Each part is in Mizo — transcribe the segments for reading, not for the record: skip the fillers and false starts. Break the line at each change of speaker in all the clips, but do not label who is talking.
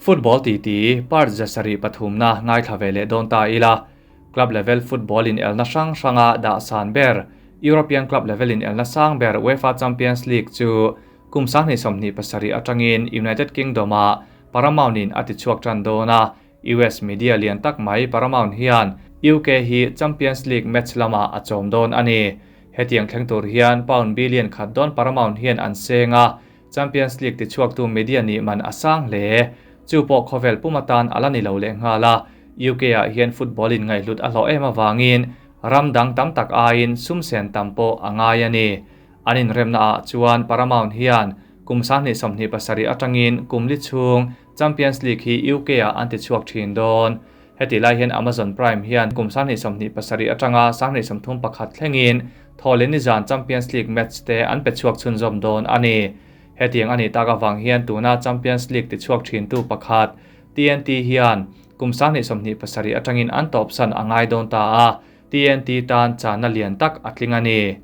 Football titi part 73na ngaithla ve leh dawn ta ila. Club level football in elna hrang hranga dah san ber European club level in elna sang ber UEFA Champions League chu kum 2027 atangin United Kingdom a Paramount in a tichhuak tan dawn a. US media lian tak mai Paramount hian UK hi Champions League match lama a chawm dawn ani. Hetiang thleng tur hian pound billion khat dawn Paramount hian an senga Champions League tichhuak tu media ni man a sang hle. Chu pawh khawvel pumatan ala ni lo leh nghala UK ah hian football in ngaihhlut a hlawh em awangin ram dang tam tak aiin sum sen tam pawh a ngai ani. An inremna ah chuan Paramount hian kum 2027 atangin kum li chhung Champions League hi UK ah an tichhuak thin dawn. Heti lai hian Amazon Prime hian kum 2027 atanga 2031 thlengin thawlin nizan Champions League match te an pe chhuak chhunzawm dawn ani. Hetiang ani tak awang hian tuna Champions League tichhuak thin tu pakhat TNT hian kum 2027 atangin an tawp san a ngai dawn ta a. TNT tan chana lian tak a tling ani.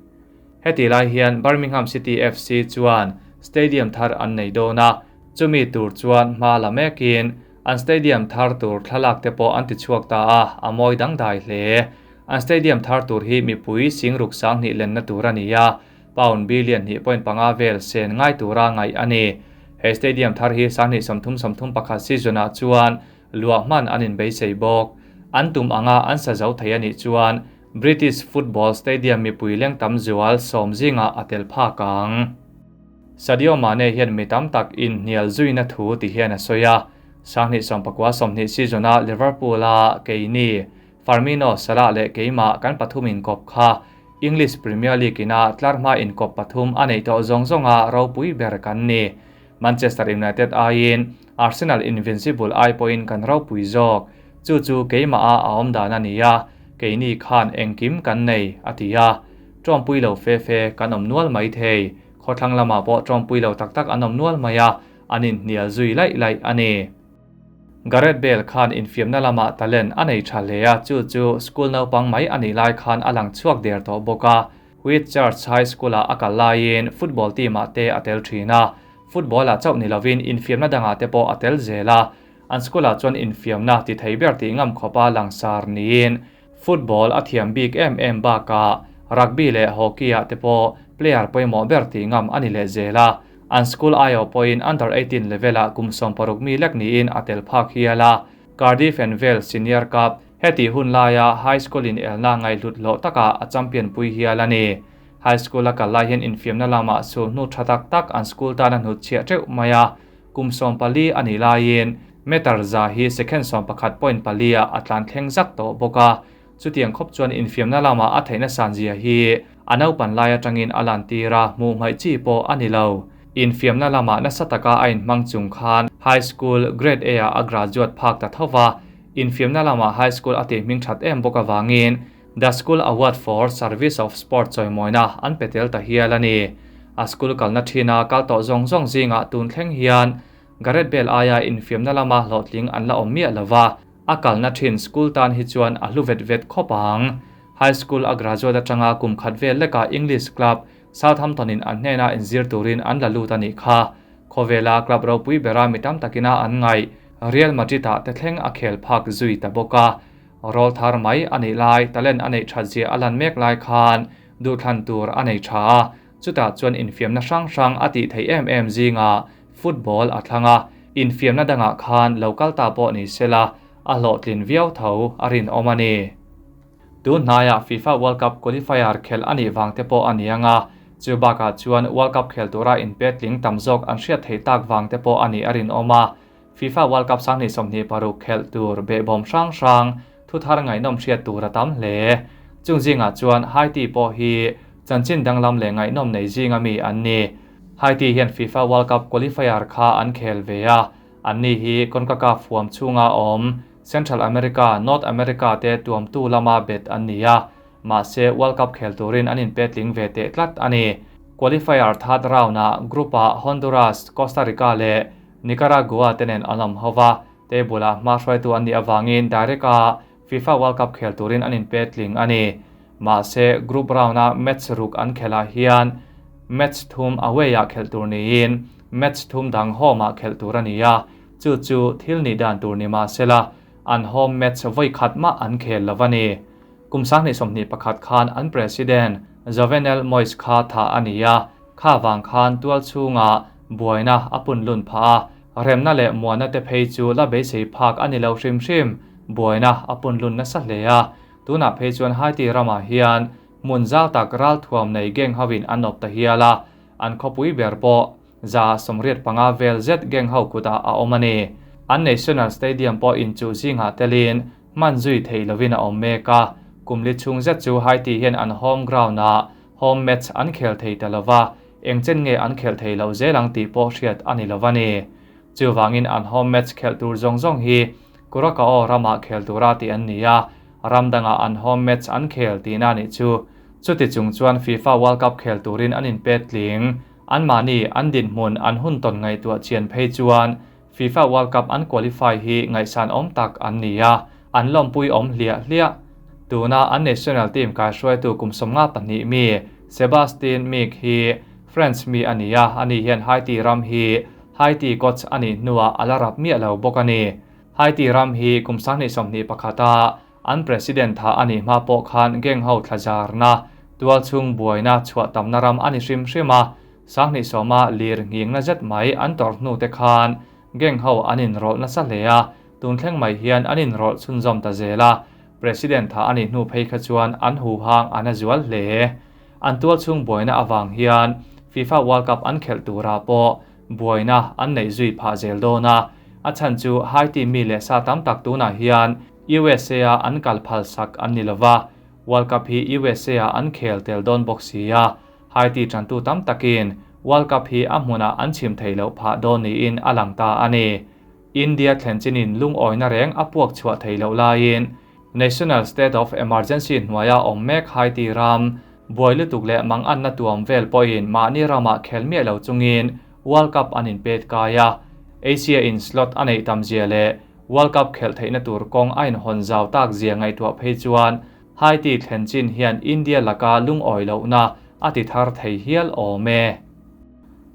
Heti lai hian Birmingham City FC chuan stadium thar an nei dawn a. Chumi tur chuan hma la mekin an stadium thar tur thlalak te pawh an tichhuak ta a, a mawi dang dai hle. An stadium thar tur hi mipui singruk sang hnih lenna tur ani a, pound billion 2.5 vel sen ngai tura ngai ani. He stadium thar hi 2031 season ah chuan luah hman an inbeisei bawk. An tum anga an sa zo thei ani chuan British Football Stadium mipui leng tam zual sawm zinga a tel phak ang. Sadio Mane hian mi tam tak in hnial zuina thu ti hian a sawi a. 2019 season a Liverpool a keini Firmino Salah leh keima kan pathum in kop kha English Premier League ina tlarhma in kop pathum anei tawh zawng zawnga ropui ber kan ni. Manchester United aiin Arsenal Invincible ai pawhin kan ropui zawk. Chu chu keima a a awm dan ani a, keini khan engkim kan nei a ti a. Tawngpui lo fe fe kan awm nual mai thei. Khawthlang lamah pawh tawngpui lo tak tak an awm nual mai a, an inhnial zui laih laih ani. Gareth Bale khan infiamna lama talent a nei tha hle a, chu chu school naupang mai ani lai khan a lang chhuak der tawh bawk a. Whitchurch High School a akal laiin football team ah te a tel thin a. Football ah chauh ni lovin infiamna dangah te pawh a tel zel a. An school ah chuan infiamna ti thei ber tih ngam khawpa langsar niin football a thiam bik em em bakah rugby leh hockey ah te pawh player pawimawh ber tih ngam ani leh zel a. An school aio pawhin under 18 level ah kum 16 mi lek niin a tel phak hial a. Cardiff and Vale Senior Cup heti hun laia high school in elna ngaihhlut hlawh taka a champion pui hial ani. High school a kal lai hian infiamna lamah sul hnu tha tak tak an school tan a hnut chhiah teuh mai a. Kum 14 ani laiin meter za hi second 11.4 a a tlan thleng zak tawh bawk a. Chutiang khawp chuan infiamna lamah a theihna san zia hi a naupan lai atangin a lan tir a, hmuh hmaih chi pawh ani lo. Infiamna lamah nasa taka a inhmang chung khan high school grade A ah a graduate phak ta thova. Infiamna lamah high school a tih hming that em bawk awangin The School Award for Service of Sport chawimawina an pe tel ta hial ani. A school kalna thina kal tawh zawng zawng zingah tun thleng hian Gareth Bale aia infiamna lama hlawhtling an la awm miah lova. A kalna thin school tan hi chuan a hlu vet vet khawp ang. High school a graduate atanga kum khat vel leka English club Southampton in an hnena inzir turin an la lut ani kha. Khawvela club ropui bera mi tam takina an ngai Real Madrid ah te thleng a khel phak zui ta bawk a. Roll thar mai ani lai talent anei that zia a lan mek lai khan duhthlan tur anei tha a. Chutah chuan infiamna hrang hrang a tih thei em em zinga football a thlanga infiamna dangah khan local ta pawh ni sela a hlawhtlin viau tho a rin awm ani. Tun hnaiah FIFA World Cup qualifier khel ani wang te pawh ani anga chu bakah chuan World Cup khel tura inpetling tam zawk an hriat thei tak wang te pawh ani a rin awm a. FIFA World Cup 2026 khel tur behbawm hrang hrang thu thar ngaihnawm hriat tur a tam hle. Chung zingah chuan Haiti pawh hi chanchin danglam leh ngaihnawm nei zinga mi an ni. Haiti hian FIFA World Cup qualifier kha an khel ve a. An ni hi CONCACAF huam chhunga awm Central America, North America te tuamtu lama bet an ni a. Mahse World Cup khel turin an inpetling ve teh tlat ani. Qualifier third round ah group ah Honduras, Costa Rica leh Nicaragua tenen an awm hova. Table ah hma hruaitu an ni awangin direct a FIFA World Cup khel turin an inpetling ani. Mahse group round a match ruk an khelah hian match thum away ah khel tur niin match thum dang home ah khel tur ani a. Chu chu thil nih dan tur ni mah sela, an home match vawi khat mah an khel lo a ni. Kum 2021 khan an president Jovenel Moise kha thah a ni a, kha vang khan tual chhungah buaina a punlun phah a, remna leh muanna te phei chu la beisei phak a ni lo hrim hrim, buaina a punlun nasa hle a, tunah phei chuan Haiti ramah hian hmun zau tak ralthuam nei gang hoin an awp ta hial a, an khawpui ber pawh 85 vel zet gang ho kutah a awm a ni. An National Stadium pawh inchuh zingah telin hman zui theih lovin a awm mek a, kum li chhung zet chu Haiti hian an home ground-ah home match an khel thei ta lova, eng chen nge an khelh thei loh zel ang tih pawh hriat a ni lova ni. Chuvangin an home match khelh tur zawng zawng hi Curacao ramah khel tura tih an ni a, ram dangah an home match an khel tihna nih chu. Chuti chung chuan FIFA World Cup khel turin an inpet tling. Anmahni an dinhmun an hun tawn ngaihtuah chian phei chuan FIFA World Cup an qualify hi ngaihsan awm tak an ni a, an lawmpui awm hliah hliah. Tuna an national team kaihruaitu kum 52 mi Sebastien Mique hi French mi a ni a, ani hian Haiti ram hi Haiti coach a nih hnuah a la rap miah lo bawk a ni. Haiti ram hi kum 2021 a an president tha a nih hma pawh khan gang ho thlazarna, tualchhung buaina chhuah tamna ram a ni hrim hrim a, 2010 a lir nghingna zet mai an tawrh hnu te khan gang ho an inrawlh nasa hle a, tun thleng mai hian an inrawlh chhunzawm ta zel a, president tha a nih hnu phei kha chuan an huhang an a zual hle. An tualchhung buaina avang hian FIFA World Cup an khelh turah pawh buaina an neih zui phah zel dawn a, a chhan chu Haiti mi leh sa tam tak tunah hian USA a an kal phal sak an ni lova, World Cup hi USA a an khel tel dawn bawk si a, Haiti tantu tam takin World Cup hi a hmunah an chhim thei loh phah dawn niin a lang ta a ni. India thlen chinin lungawina reng a puak chhuah thei loh laiin National State of Emergency hnuaia awm mek Haiti ram buai lutuk leh mang anna tuam vel pawhin mahni ramah khel miah lo chungin World Cup an inpet kai a, Asia in slot a neih tam zia leh World Cup khelh theihna tur kawng a inhawn zau tak zia ngaihtuah phei chuan Haiti thlen chin hian India laka lungawi lohna a ti thar thei hial awm e.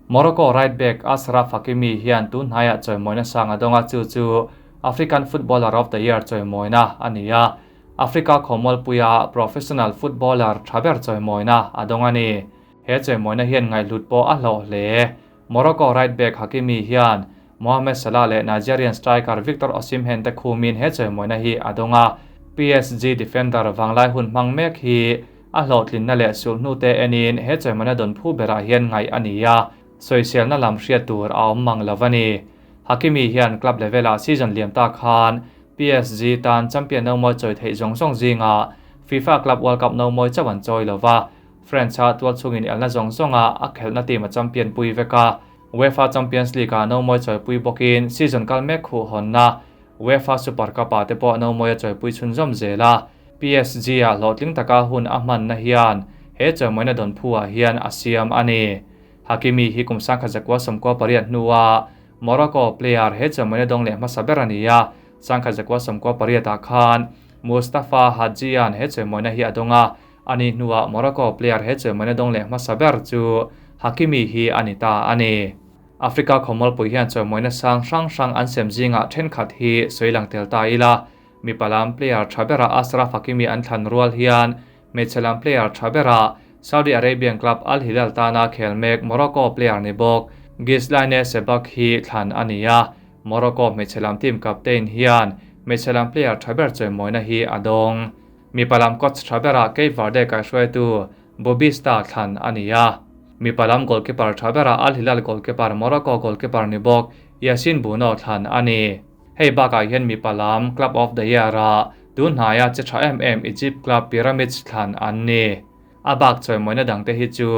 Morocco right back Achraf Hakimi hian tun hnaiah chawimawina sang a dawng a, chu chu African Footballer of the Year chawimawina a ni a, Africa khawmualpuia professional footballer tha ber chawimawina a dawng a ni. He chawimawina hian ngaihhlut pawh a hlawh hle. Morocco right back Hakimi hian Mohamed Salah leh Nigerian striker Victor Osimhen te khumin he chawimawina hi a dawng a, PSG defender vanglai hun hmang mek hi a hlawhtlinna leh sulhnu te enin he chawimawina dawn phu berah hian ngaih a ni a, sawiselna lam hriat tur a awm mang lo a ni. Hakimi hian club level-ah season liam ta khan PSG tan champion no mawi chawi theih zawng zawng zingah FIFA Club World Cup no mawi chauh an chawi lo va, France-a tual chungin elna zawng zawnga a khelhna team a champion pui vek a, UEFA Champions League-ah no mawi chawi pui bawkin season kal mek khuh hawnna UEFA Super Cup-ah te pawh no mawi a chawi pui chhunzawm zel a, PSG-ah hlawhtling taka hun a hmanna hian he chawimawina dawn phu-ah hian a siam a ni. Hakimi hi kum 1998 hnua Morocco player he chawimawina dawng leh hmasa ber a ni a, 1998 ah khan Mustafa Hadjian he chawimawina hi a dawng a, ani hnua Morocco player he chawimawina dawng leh hmasa ber chu Hakimi hi a ni ta a ni. Africa khawmualpui hian chawimawina sang hrang hrang an sem zingah thenkhat hi sawi lang tel ta ila, mipa lam player tha berah Achraf Hakimi an thlan rual hian hmeichhe lam player tha berah Saudi Arabian club Al Hilal tana khel mek Morocco player ni bawk Ghizlane Chebbak hi thlan a ni a, Morocco hmeichhe lam team captain hian hmeichhe lam player tha ber chawimawina hi a dawng. Mipa lam coach tha berah Cape Verde kaihruaitu Bubista thlan a ni a, mipa lam goalkeeper tha berah Al Hilal goalkeeper Morocco goalkeeper ni bawk Yassine Bounou thlan a ni. Hei bakah hian mipa lam Club of the Year-ah tun hnaia che tha em em Egypt club Pyramids thlan an ni. A bak chawimawina dangte hi chu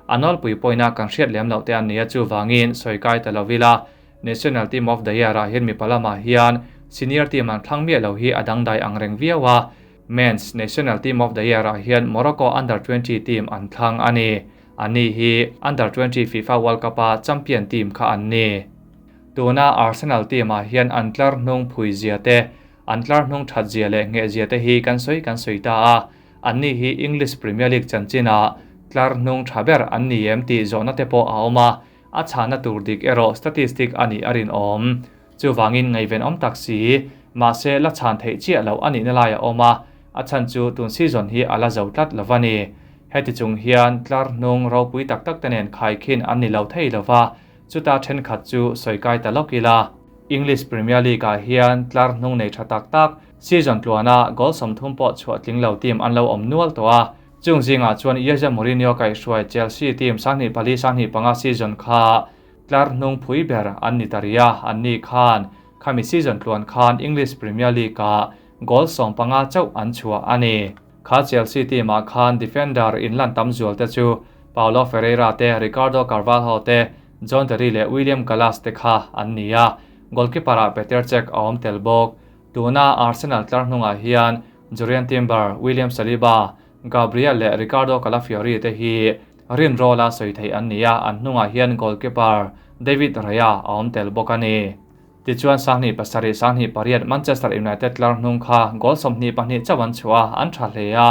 a nawlpui pawina kan hriat lem loh te an ni a, chuvangin sawi kai ta lo ila. National Team of the Year-ah hian mipa lamah hian senior team an thlang miah lo hi a dangdai ang reng viau a, Men's National Team of the Year-ah hian Morocco Under-20 team an thlang a ni. Anni hi Under-20 FIFA World Cup-a champion team kha an ni. Tuna Arsenal team-ah hian an tlar hnung phui zia te, an tlar hnung that zia leh ngheh zia te hi kan sawi kan sawi ta a, anni hi English Premier League chanchinah tlar hnung tha ber an ni em tih zawhna te pawh a awm a, a chhahna tur dik erawh statistic a nih a rinawm. Chuvangin ngaihven awm tak si, mahse la chhan theih chiah loh a nihna lai a awm a, a chhan chu tun season hi a la zo tlat lo a ni. Heti chung hian tlar hnung ropui tak tak te nen khaikhin an ni lo thei lo va, chuta thenkhat chu sawi kai ta lawk ila. English Premier League ah hian tlar hnung nei tha tak tak, season tluana goal 30 pawh chhuah tling lo team an lo awm nual tawh a. Chung zingah chuan Jose Mourinho kaihhruai Chelsea team 24 25 season kha tlar hnung phui ber an ni ta rih a, anni khan khami season tluan khan English Premier League ah goal 15 chauh an chhuah a ni. Kha Chelsea team ah khan defender inlan tam zual te chu Paulo Ferreira te, Ricardo Carvalho te, John Terry leh William Gallas te kha an ni a, goalkeeper ah Petr Cech a awm tel bawk. Tuna Arsenal tlar hnungah hian Jurrien Timber, William Saliba, Gabriel leh Riccardo Calafiori te hi rinrawla sawi theih an ni a, an hnungah hian goalkeeper David Raya a awm tel bawk a ni. Tichuan 27 28 Manchester United tlar hnung kha goal 22 chauh an chhuah a, an tha hle a.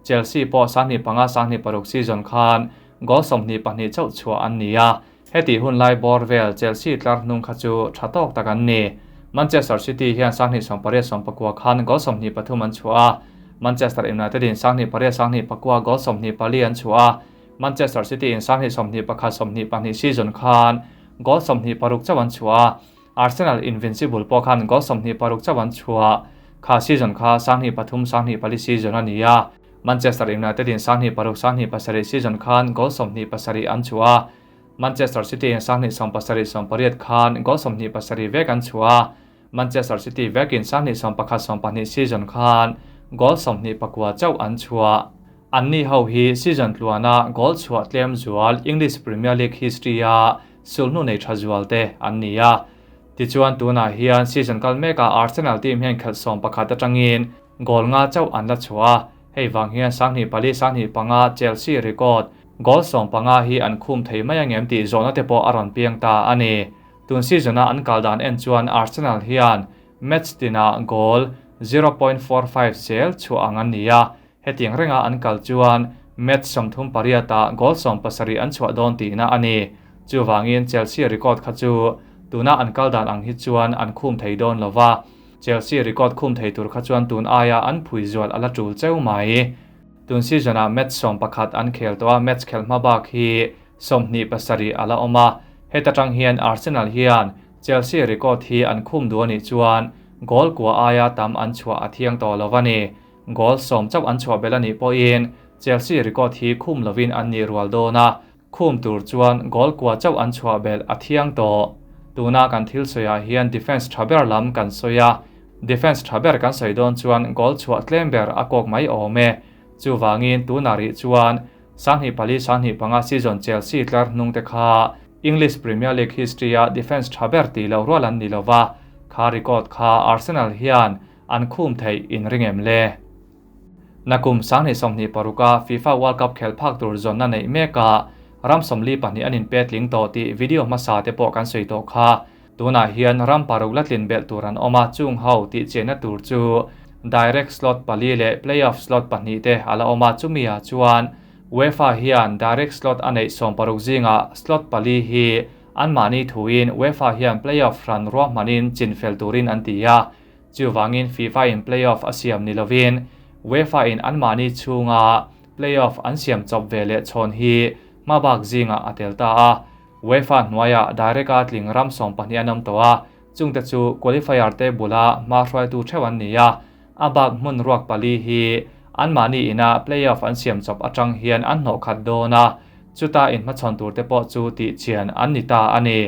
Chelsea pawh 25 26 season khan goal 22 chauh chhuah an ni a. Heti hun lai bawr vel Chelsea tlar hnung kha chu tha tawk tak an ni. Manchester City hian 28 19 khan goal 23 an chhuah a. Manchester United in 28 29 goal 24 an chhuah a. Manchester City in 21 22 season khan goal 26 chauh an chhuah a. Arsenal Invincible pawh khan goal 26 chauh an chhuah. Kha season kha 23 24 season a ni a. Manchester United in 26 27 season khan goal 27 an chhuah a. Manchester City in 27 8 khan goal 27 vek an chhuah a. Manchester City vekin 21 22 season khan goal 24 chauh an chhuah. Anni ho hi season tluana goal chhuah tlem zual English Premier League history a sulhnu nei tha zual te an ni a. Tichuan tunah hian season kal meka Arsenal team hian khelh 11 atangin goal nga chauh an la chhuah a. Hei wang hian 24 25 Chelsea record goal 15 hi an khum thei mai angem tih zawhna te pawh a rawn piang ta a ni. Tun season a an kal dan en chuan Arsenal hian match tina goal 0.45 zel chhuah ang an ni a. Hetiang renga an kal chuan match 38 ah goal 17 an chhuah dawn tihna a ni. Chuwangin Chelsea record kha chu tuna an kal dan ang hi chuan an khum thei dawn lova. Chelsea record khum thei tur kha chuan tun aia an phui zual ala tul cheu mai. Tun season ah match 11 an khel tawh a, match khel hma bak hi 27 ala awm a. Heta tang hian Arsenal hian Chelsea record hi an khum du ani chuan goal kwa aia tam an chhuah a thiang tawh lova ni. Goal 10 chauh an chhuah bel ani pawhin Chelsea record hi khum lovin an ni rual dawn a. Khum tur chuan goal kwa chauh an chhuah bel a thiang tawh. Tuna kan thil sawiah hian defense tha ber lam kan sawi a. Defense tha ber kan sawi dawn chuan goal chhuah tlem ber a kawk mai awm e. Chuwangin tuna rih chuan 24 25 season Chelsea tlar hnung te kha English Premier League history a defense tha ber ti lo rual an ni lova. Kha record kha Arsenal hian an khum thei in ringem le. Nakum 2026 FIFA World Cup khel phak tur zon na nei meka ram somli pahnih anin petling to ti video hmasa te pawh kan sawi tawh kha. Tunah hian ram paruk latlin bel tur an awm a, chung ho tih chenna tur chu direct slot pali leh playoff slot pahnih te ala awm a. Chumi ah chuan UEFA hian direct slot a neih 16 zinga slot pali hi an mahni thuin UEFA hian playoff ran ruahmanin chinfel turin an ti a. Chuwangin FIFA in playoff a siam ni lovin UEFA in an mahni chunga playoff an siam chawp ve leh chhawn hi hmabak zinga a tel ta a. UEFA hnuaia direct a tling ram 12 an awm tawh a, chungte chu qualifier te bula hma hruaitu theuh an ni a. A bak hmun ruak pali hi an mahni ina playoff an siam chawp atang hian an hnawh khat dawn a, chuta in hmachhawn tur te pawh chu tih chian an ni ta a ni.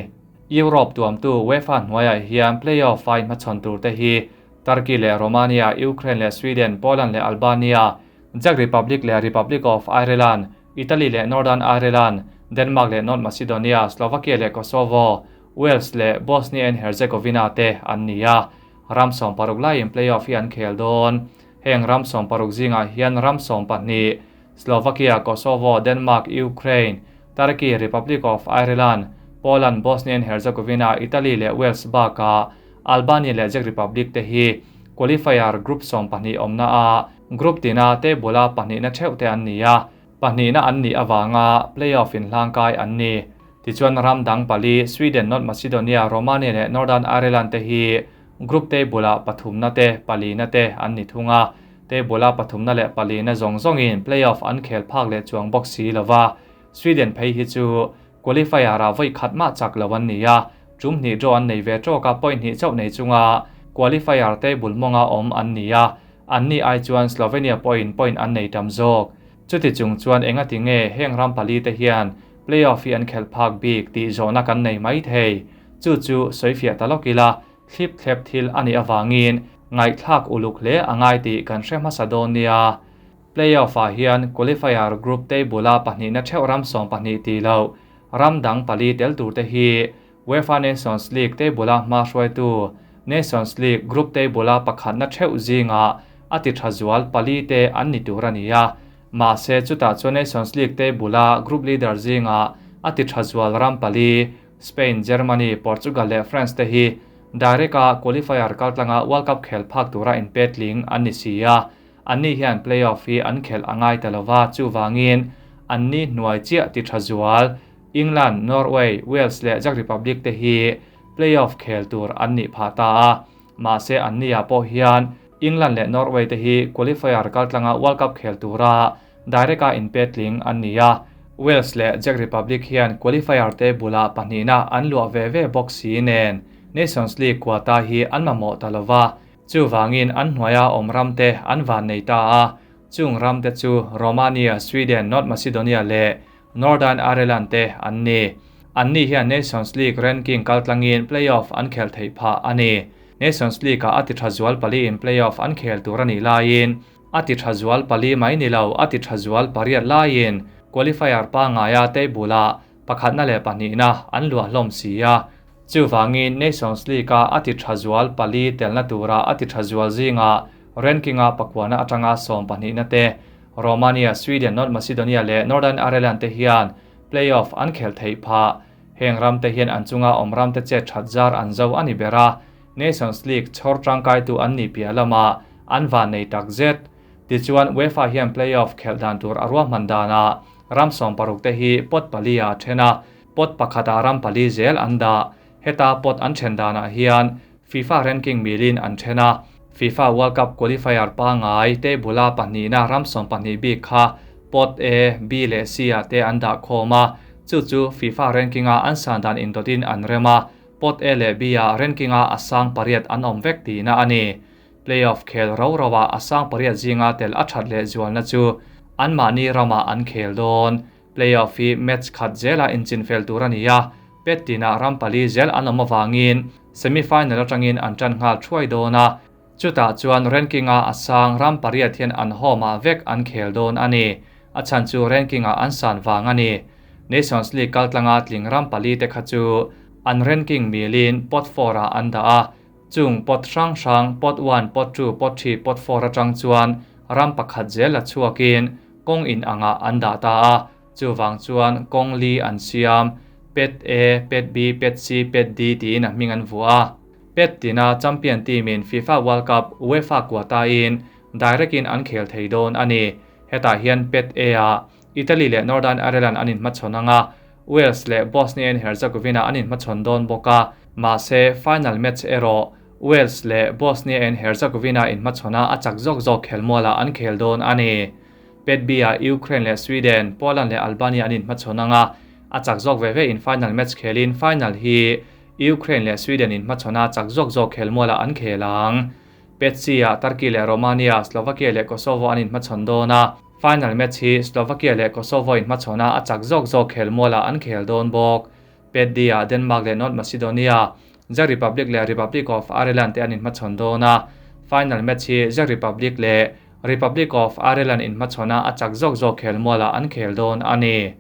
Europe tuamtu UEFA hnuaiah hian playoff a inhmachhawn tur te hi Turkey leh Romania, Ukraine leh Sweden, Poland leh Albania, Czech Republic leh Republic of Ireland, Italy leh Northern Ireland, Denmark leh North Macedonia, Slovakia leh Kosovo, Wales leh Bosnia and Herzegovina te an ni a. Ram 16 laiin playoff hi an khel dawn. Heng ram 16 zingah hian ram 12 Slovakia, Kosovo, Denmark, Ukraine, Turkey, Republic of Ireland, Poland, Bosnia and Herzegovina, Italy leh Wales baka Albania leh Czech Republic te hi qualifier group 12 awmna a group tina te bula pahnihna theuh te an ni a. Pahnihna an ni awanga playoff in hlangkai an ni. Tichuan ram dang pali, Sweden, North Macedonia, Romania leh Northern Ireland te hi group table-ah pathumna te, palina te an ni thung a. Table-a pathumna leh palina zawng zawngin play-off an khel phak leh chuang bawk si lo va. Sweden phei hi chu qualifier-ah vawi khat mah chak lo an ni a, tum hnih draw an nei ve tawk a, point hnih chauh nei chunga qualifier table mawnga awm an ni a, anni ai chuan Slovenia pawhin point an nei tam zawk. Chuti chung chuan engati nge heng ram pali te hian playoff hi an khelh phak bik tih zawhna kan nei mai thei. Chu chu sawifiah ta lawk ila, thlip thlep thil a nih avangin ngaihthlak uluk hle a ngai tih kan hre hmasa dawn nia. Playoff ah hian qualifier group table-a pahnihna theuh ram 12 tih loh ram dang pali tel tur te hi UEFA Nations League table-a hma hruaitu Nations League group table-a pakhatna theuh zingah a ti tha zual pali te an ni tur a ni a. Mahse chutah chuan Nations League table-a group leader zingah a ti tha zual ram pali, Spain, Germany, Portugal leh France te hi direct-a qualifier kaltlanga World Cup khel phak tura inpetling an ni si a. Anni hian play-off hi an khelh a ngai ta lova, chuvangin anni hnuai chiah ti tha zual England, Norway, Wales leh Czech Republic te hi play-off khel tur an nih phah ta a. Mahse anni ah pawh hian England leh Norway te hi qualifier kaltlanga World Cup khel tura direct-a inpetling an ni a. Wales leh Czech Republic hian qualifier te bulah pahnihna an luah ve ve bawk si nen Nations League quota hi an mamawh ta lova, chuvangin an hnuaia awm ram te an van nei ta a. Chung ram te chu Romania, Sweden, North Macedonia leh Northern Ireland te an ni. Anni hian Nations League ranking kaltlangin play-off an khel theih phah a ni. Nations League-ah a ti tha zual paliin play-off an khel tur a nih laiin a ti tha zual pali mai ni lo, a ti tha zual pariat laiin qualifier pangaia table-ah pakhatna leh pahnihna an luah hlawm si a. Chuvangin Nations League-a a ti tha zual pali telna tura a ti tha zual zingah ranking-a pakuana atanga 12na te Romania, Sweden, North Macedonia leh Northern Ireland te hian play-off an khel theih phah. Heng ram te hian an chunga awm ram te chet that zar an zo a ni ber a, Nations League chhawr tangkaitu an nih piah lamah an van nei tak zet. Tichuan UEFA hian play-off khelh dan tur a ruahman danah ram 16 te hi pot pali ah a then a, pot pakhatah ram pali zel an dah. Heta pot an then danah hian FIFA ranking milin an then a, FIFA World Cup qualifier pangai table-a pahnihna ram 12 bik kha pot A, B leh C ah te an dah khawm a, chu chu FIFA ranking-a an san dan indawtin an rem a, pot A leh B ah ranking-a a sang pariat an awm vek tihna a ni. Playoff khel ro roah a sang pariat zinga tel a that leh zualna chu anmahni ramah an khel dawn. Playoff hi match khat zela inchinfel tur a ni a, pet tinah ram pali zel an awm avangin semi-final atangin an tan nghal thuai dawn a, chutah chuan ranking-a a sang ram pariat hian an home-ah vek an khel dawn a ni. A chhan chu ranking-ah an san vang a ni. Nations League kaltlanga tling ram pali te kha chu an ranking milin pot 4-ah an dah a, chung pot hrang hrang pot 1, pot 2, pot 3, pot 4 atang chuan ram pakhat zel a chhuakin kawng in angah an dah ta a, chuvang chuan kawng li an siam, pet A, pet B, pet C, pet D tiin a hming an vuah a. Pet tina champion team in FIFA World Cup UEFA quota in direct in an khel thei dawn a ni. Hetah hian pet A ah Italy leh Northern Ireland an inhmachhawn anga, Wales leh Bosnia and Herzegovina an inhmachhawn dawn bawk a, mahse final match erawh Wales leh Bosnia and Herzegovina inhmachhawna a chak zawk zawk khelmualah an khel dawn a ni. Pet B ah Ukraine leh Sweden, Poland leh Albania an inhmachhawn anga, a chak zawk ve ve in final match khelin final hi Ukraine leh Sweden inhmachhawna chak zawk zawk khelmualah an khel ang. Pet C ah Turkey leh Romania, Slovakia leh Kosovo an inhmachhawn dawn a, final match hi Slovakia leh Kosovo inhmachhawna a chak zawk zawk khelmualah an khel dawn bawk. Pet D ah Denmark leh North Macedonia, Czech Republic leh Republic of Ireland te an inhmachhawn dawn a, final match hi Czech Republic leh Republic of Ireland inhmachhawna a chak zawk zawk khelmualah an khel dawn a ni.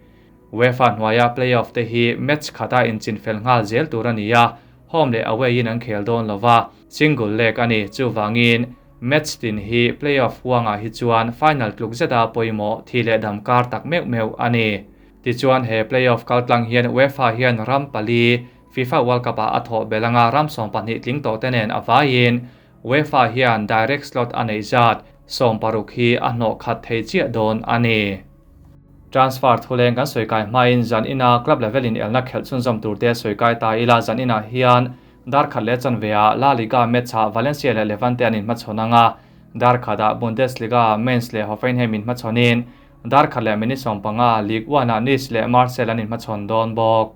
UEFA hnuaia playoff te hi match khata inchinfel nghal zel tur a ni a, home leh away in an khel dawn lova, single leg a ni. Chuvangin match tin hi playoff huangah hi chuan final tluk zeta pawimawh thi leh dam kar tak meuh meuh a ni. Tichuan he playoff kaltlang hian UEFA hian ram pali FIFA World Cup ah a thawh belanga ram 12 tling tawh te nen a vaiin UEFA hian direct slot a nei zat 16 hi a hnawh khat thei chiah dawn a ni. Transfer thuleng kan sawi kai hmain zan ina club level in elna khelh chhunzawm tur te sawi kai ta ila. Zan inah hian dar khat leh chanve ah La Liga match ah Valencia leh Levante an inhmachhawn anga, dar khat ah Bundesliga Mainz leh Hoffenheim inhmachhawnin dar khat leh minute 15 Ligue 1 ah Nice leh Marseille an inhmachhawn dawn bawk.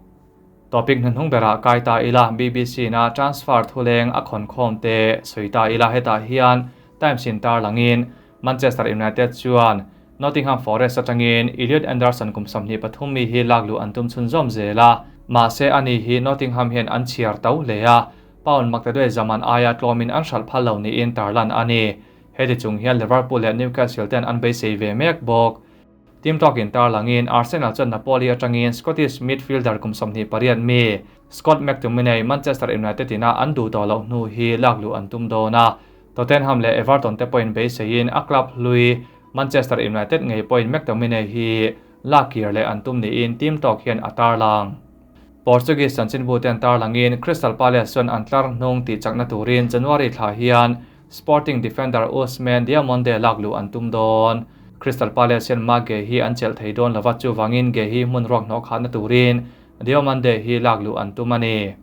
Topic hnuhnung berah kai ta ila, BBC na transfer thuleng a khawn khawm te sawi ta ila. Hetah hian Times in tarlangin Manchester United chuan Nottingham Forest atangin Elliot Anderson kum 23 mi hi lakluh an tum chhunzawm zel a, mahse ani hi Nottingham hian an chhiar to hle a, pound maktaduai zaman aia tlawmin an hralh phal lo niin tarlan a ni. Heti chung hian Liverpool leh Newcastle ten an beisei ve mek bawk. Team talk-in tarlangin Arsenal chuan Napoli atangin Scottish midfielder kum 28 mi Scott McTominay Manchester United ina an duh tawh loh hnu hi lakluh an tum dawn a. Tottenham leh Everton te pawhin beiseiin a club hlui Manchester United ngei pawhin McTominay hi lakkir leh an tum niin team talk hian a tarlang. Portuguese chanchinbu ten tarlangin Crystal Palace chuan an tlar hnung tih chakna turin January thla hian Sporting defender Ousmane Diamonde lakluh an tum dawn. Crystal Palace hian Marc Guehi an chelh thei dawn lova, chuvangin Guehi hmun ruak hnawh khatna turin Diomande hi lakluh an tum a ni.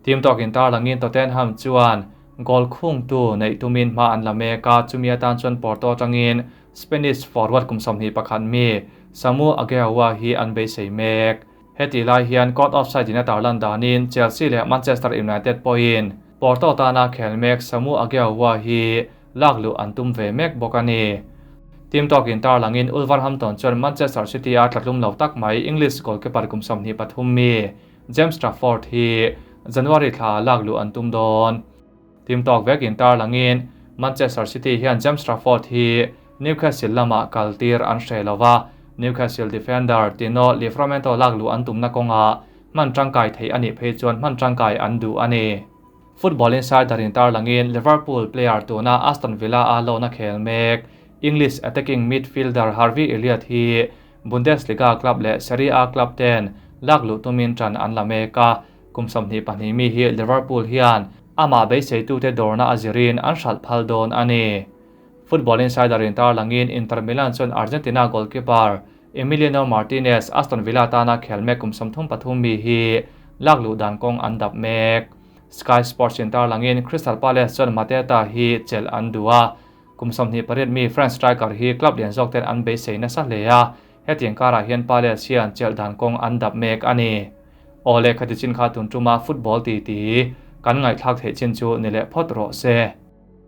Team talk-in tarlangin Tottenham chuan goal khungtu neih tumin hma an la mek a, chumi atan chuan Porto atangin Spanish forward kum 21 mi Samu Aghehowa hi an beisei mek. Hetih lai hian Caught Offside in a tarlan danin Chelsea leh Manchester United pawhin Porto tana khel mek Samu Aghehowa hi lakluh an tum ve mek bawk a ni. Team talk-in tarlangin Wolverhampton chuan Manchester City a tlatlum lo tak mai English goalkeeper kum 23 mi James Trafford hi January thla lakluh an tum dawn. Team talk vekin tarlangin Manchester City hian James Trafford hi Newcastle lamah kaltir an hre lova, Newcastle defender Tino Livramento lakluh an tumna kawnga hman tangkai thei anih phei chuan hman tangkai an duh a ni. Football Insider in tarlangin Liverpool player tuna Aston Villa a lona khel mek English attacking midfielder Harvey Elliott hi Bundesliga club leh Serie A club ten lakluh tumin tan an la mek a, kum 22 mi hi Liverpool hian amah beiseitute dawrna a zirin an hralh phal dawn a ni. Football Insider in tarlangin Inter Milan chuan Argentina goalkeeper Emiliano Martinez Aston Villa tana khel mek kum 33 mi hi lakluh dan kawng an dap mek. Sky Sports in tarlangin Crystal Palace chuan Mateta hi chelh an duh a, kum 28 mi French striker hi club lian zawk ten an beisei nasa hle a, hetiang karah hian Palace hian chelh dan kawng an dap mek a ni. Awle khati chin kha tun tuma football ti ti kan ngaihthlak theih chin chu ni leh phawt rawh se.